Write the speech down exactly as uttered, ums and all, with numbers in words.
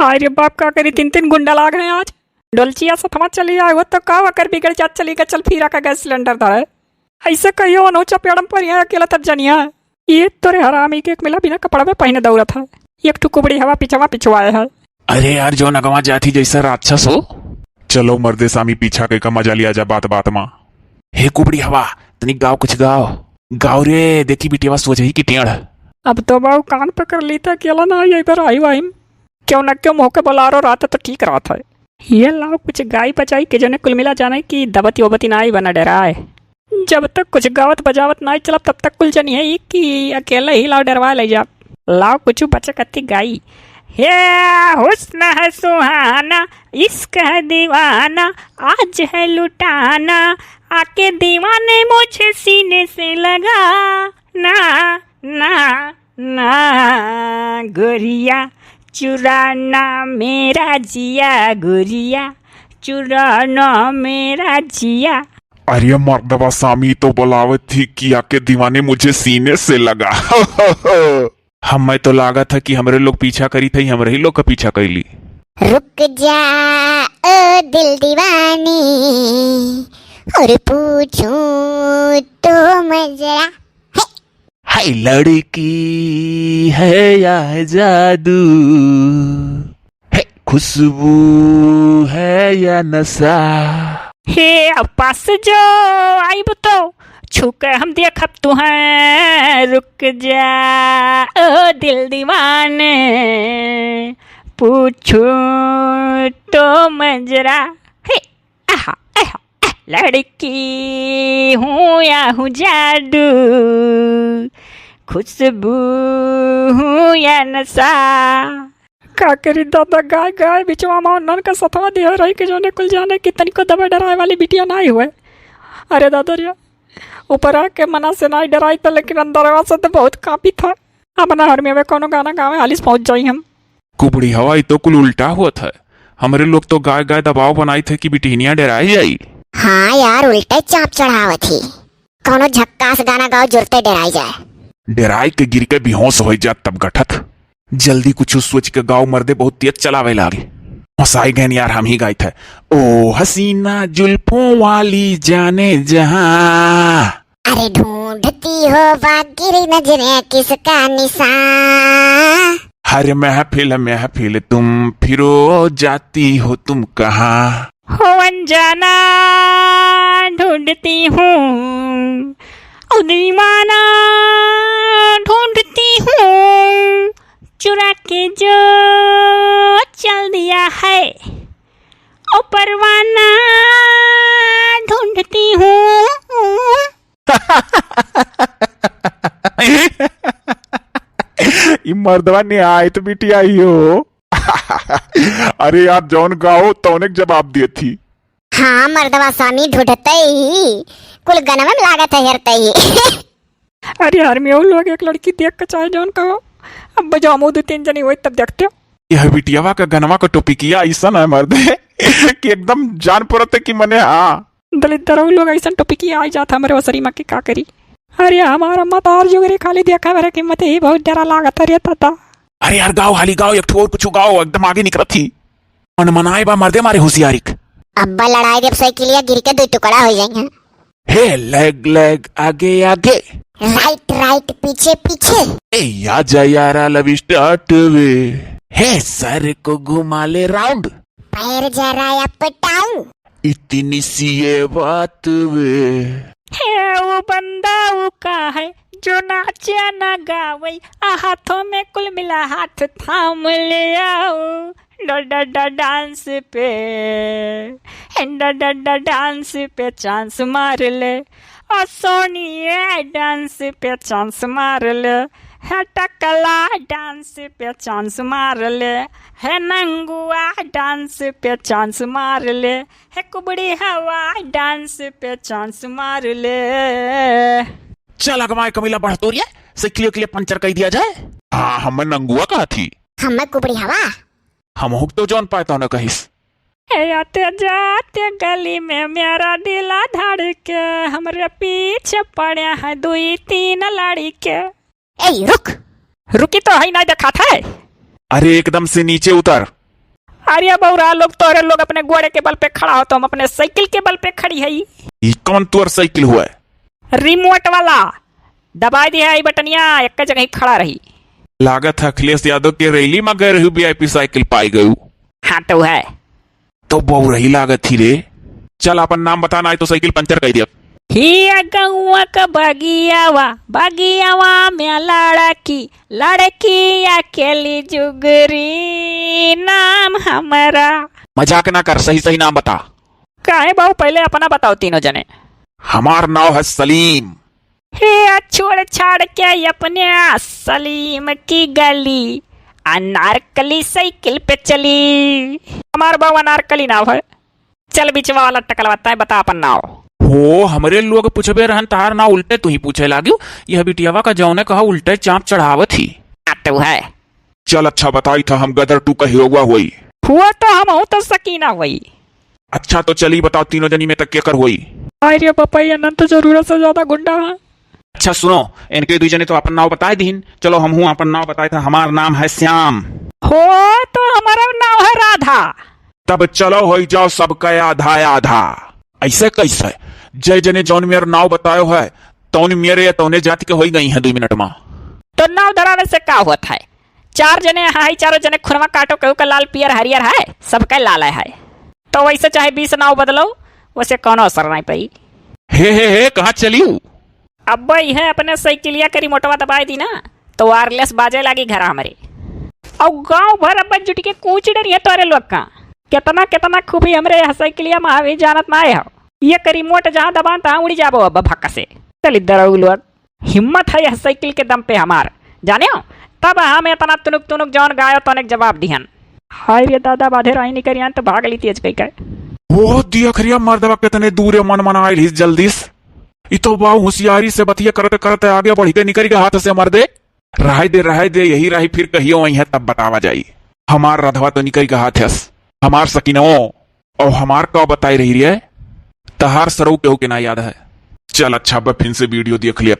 हाय रे बाप, का करी, तीन तीन गुंडा लाग हैं आज। डोलचिया सथवा चली आए हो तो का वकर बिगड़ जात, चली गए, चल फिरा का गैस सिलेंडर धरे। ऐसे कहियो अनोचा पेड़म पर यहाँ अकेला तब जनिया। ये तोरे हरामी के एक मिला बिना कपड़ा में पहिने दौड़त है। एक ठो कुबड़ी हवा पिछवा पिछवाए है। अरे यार, जौन अगवा जात ही जैसा राक्षस हो। चलो मर्दे सामी, पीछा के का मजा लिया जा बात बात मा। हे कुबड़ी हवा, तनी गाओ, कुछ गाओ। गाओ रे, देखी बिटियावा सोच ही की टेढ़। अब तो बाऊ कान पकड़ ली था, अकेला ना आई इधर आई वाहिम। क्यों ना क्यों मोह के बोलारो रहत तो ठीक रहत है। ये लाओ कुछ गाई बजाई के जने कुल मिला जाने की दबती ओबती ना आई बना डराए। जब तक कुछ गावत बजावत ना चलब तब तक कुल जनी है कि अकेले ही लाओ डरवा ले जा। लाओ कुछ बचकती गाई। हे हुस्न है सुहाना, इश्क है दीवाना, आज है लुटाना, आके दीवाने मुझे सीने से लगा ना, ना, ना, गोरिया चुराना मेरा जिया, गोरिया चुराना मेरा जिया। अरे मर्दवा सामी तो बोलावत थी कि आके दीवाने मुझे सीने से लगा। हमें तो लागत है कि हमरे लोग पीछा करी थे, हमरे ही लोग का पीछा कैली। रुक जा ओ दिल दीवानी, और पूछूं तो मैं जरा, हे। हाय लड़की है या जादू, हे खुशबू है या नशा। हे अब पास जो आइब तो छू के हम देखब तुहें। रुक जा ओ दिल दीवाने, पूछूं तो मैं जरा, हे, आहा, आहा, आह, लड़की हूँ या हूँ जादू, खुशबू हूँ या नशा। का करी दादा, गाय गाय बिचवा मा उन्हन का सथवा दिया रही कि जोने कुल जाने कि तनिको दबा डराए वाली बिटिया नाई हुए। अरे दादा रे, ऊपर आके मना से नाई डराई तो, लेकिन अंदरवा से तो बहुत कांपी था। अपना हरमिया में कोनो गाना गावे हालिस पहुंच जाई हम। कुबड़ी हवा, ई तो कुल उल्टा होत है। हमरे लोग तो गाय गाय दबाव बनाई थे कि बिटिहनिया डराई जाई। हाँ यार, उल्टे चाप चढ़ावत ही। कौनो झक्कास गाना गाओ, जुरते डराई जाए। डराई के गिर के बेहोश होई जात तब गठत। जल्दी कुछ सोच के गाओ मर्दे, बहुत तेज चलावे लागे। हंसाई गए यार, हम ही गाई थे। ओ हसीना जुल्फों वाली जाने जहां। अरे ढूंढती हो बागिर नजरें किसका निशान। हर महफिल महफिल तुम फिरो, जाती हो तुम कहाँ। हो अनजाना ढूंढती हूँ, ओ दीवाना ढूंढती हूँ, चुरा के जो चल दिया है, ओ परवाना ढूंढती हूँ। ई मर्दवा न्याय तो बिटिया ही हो। अरे यार, जौन गाओ तौने के जवाब दिए थी। हाँ मर्दवा स्वामी ढूंढते ही कुल गनवे में लागत है हेरते ही। अरे यार, मेहू लोग एक लड़की देख के चाहे जौन कहो, अब बजाओ मुँह दो तीन जनी होई तब देखते। यह बिटियावा का गनवा का टोपिकिया ऐसा ना मर्दे कि एकदम जान पड़त है कि मने हाँ। दलिद्दरऊ लोग ऐसन टोपिकिया आई जात हमरे ओसरी मा के का करी। अरे हमारा मतार जुगरी खाली देखा मेरे कीमत ही बहुत डरा लागत है रे दादा। अरे यार गाओ हाली गाओ, एक ठो और कुछ गाओ, एकदम आगे निकलत ही। मन मनाए बा मर्दे मारे होशियारिक। अब्बा लड़ाई देब साइकिलिया गिर के दो टुकड़ा हो जाएंगे। हे लेग लेग आगे आगे। राइट राइट पीछे पीछे। ए आजा यारा love start वे। हे सर को घुमा ले round। पैर जरा up down। इतनी सी ये बात वे। हे वो बंदा वो का है जो नाचे ना गावे, आ हाथों में कुल मिला हाथ थाम ले आओ। डा डा डा डांस पे, डा डा डा डांस पे चांस मार ले, ओ सोनिया डांस पे चांस मार ले, हे टकला डांस पे चांस मार ले, हे नंगुआ डांस पे चांस मार ले, हे कुबड़ी हवा डांस पे चांस मार ले। चल अगमाए कमीला बढ़तोरिया, साइकिलिया के लिए पंचर कर दिया जाए। हाँ, हमें नंगुआ कहा थी। हमें कुबड़ी हवा। हम हुक तो जौन पाए तौने कहिस। ए आते जाते गली में मेरा दिला धड़के, हमरे पीछे पड़े हैं दुई तीन लड़के। ए रुक। रुकी तो है, नहीं देखात है। अरे एकदम से नीचे उतर। अरे बौरा लोग, तोरे लोग अपने गोड़े के बल पे खड़ा हो, तो हम अपने साइकिल के बल पे खड़ी है। ई कौन तोर साइकिल हुआ है? रिमोट वाला। दबाई दिया है बटनिया, एक जगह ही खड़ा रही। लागत है अखिलेश यादव के रैली में गए रहू, वीआईपी साइकिल पाई गयू। हाँ तो है। तो बौरही लागत ही रे। चल अपन नाम बता, ना तो साइकिल पंचर कर दिया। ही गौवा का बगियावा, बगियावा में लड़की, लड़की अकेली जुगरी नाम हमारा। मजाक ना कर, सही सही नाम बता। काहे बाबू, पहले अपना बताओ तीनों जने। हमार नाव है सलीम। हे छोड़ छाड़ के अपने सलीम की गली, अनारकली साइकिल पे चली। हमार बाबू अनारकली नाव है। चल बिचवा वाला टकलवा, तैं बता अपन नाव। हो, हमरे लोग पूछबे रहन, तहार नाव उल्टे तू ही पूछे लाग्यू। यह बिटियावा का जौने कहा उल्टे चाप चढ़ावत ही। आ तू है। चल अच्छा बताई था, हम गदर टू का हीरोवा होई। हुआ तो हम हो तो सकीना होई। अच्छा तो चली बताओ, तीनों जनी में तक केकर होई? अरे पपई, अनंत जरूरत से ज्यादा गुंडा है। अच्छा सुनो, इनके दुई जने तो अपन नाव बताए दीन, चलो हमहू अपन नाव बताए था। हमार नाम है श्याम। हो, तो हमारा नाव है राधा। तब चलो होई जाओ सबका आधा आधा। ऐसे कैसे? जय जने जौन मेर नाव बतायो है, तौन मेरे या तौने जाति के होई गई है दुई मिनट में। तो नाव धराने से का होत है? चार जने हैं, चारों जने खुरवा काटो, केहू का लाल पियर हरियर है, सबका लाल है। तो वैसे चाहे बीस नाव बदलो, वैसे कौनो असर नहीं पड़ी। हे हे हे, कहाँ चलियो? अब यह अपने साइकिलिया के रिमोटवा दबाए दी ना, तो वायरलेस बाजे लागी घर हमरे। और गांव भर अब जुट के कूच डरी है तोरे लोग का। कितना कितना खूबी हमरे यह साइकिलिया में हवे, जानत ना आए हो। ये के रिमोट जहाँ दबान तहाँ उड़ी जाबो अब भक्का से। चल इधर आओ लोग, हिम्मत है यह साइकिल के दम पे हमार, जाने हो? तब हम इतना तुनुक तुनुक जौन गायो तौने के जवाब दिहन। हाय रे दादा, बाधे राही निकरियान तो भाग ली तेज कई के। वो दिया खरिया मर्दवा कितने दूर है, मन मन आइल ही जल्दी से। ई तो बाऊ होशियारी से बतिया करते करते आगे बढ़ के निकल गया हाथ से मर्दे। रहाई दे, रहाई दे, यही रही फिर कहियो वही है तब बतावा जाई। हमार रधवा तो निकल गया हाथ से, हमार सकीनो। और हमार का बताई रही रे, तहार सरऊ केहू के ना याद है। चल अच्छा, अब फिर से वीडियो देख लिया।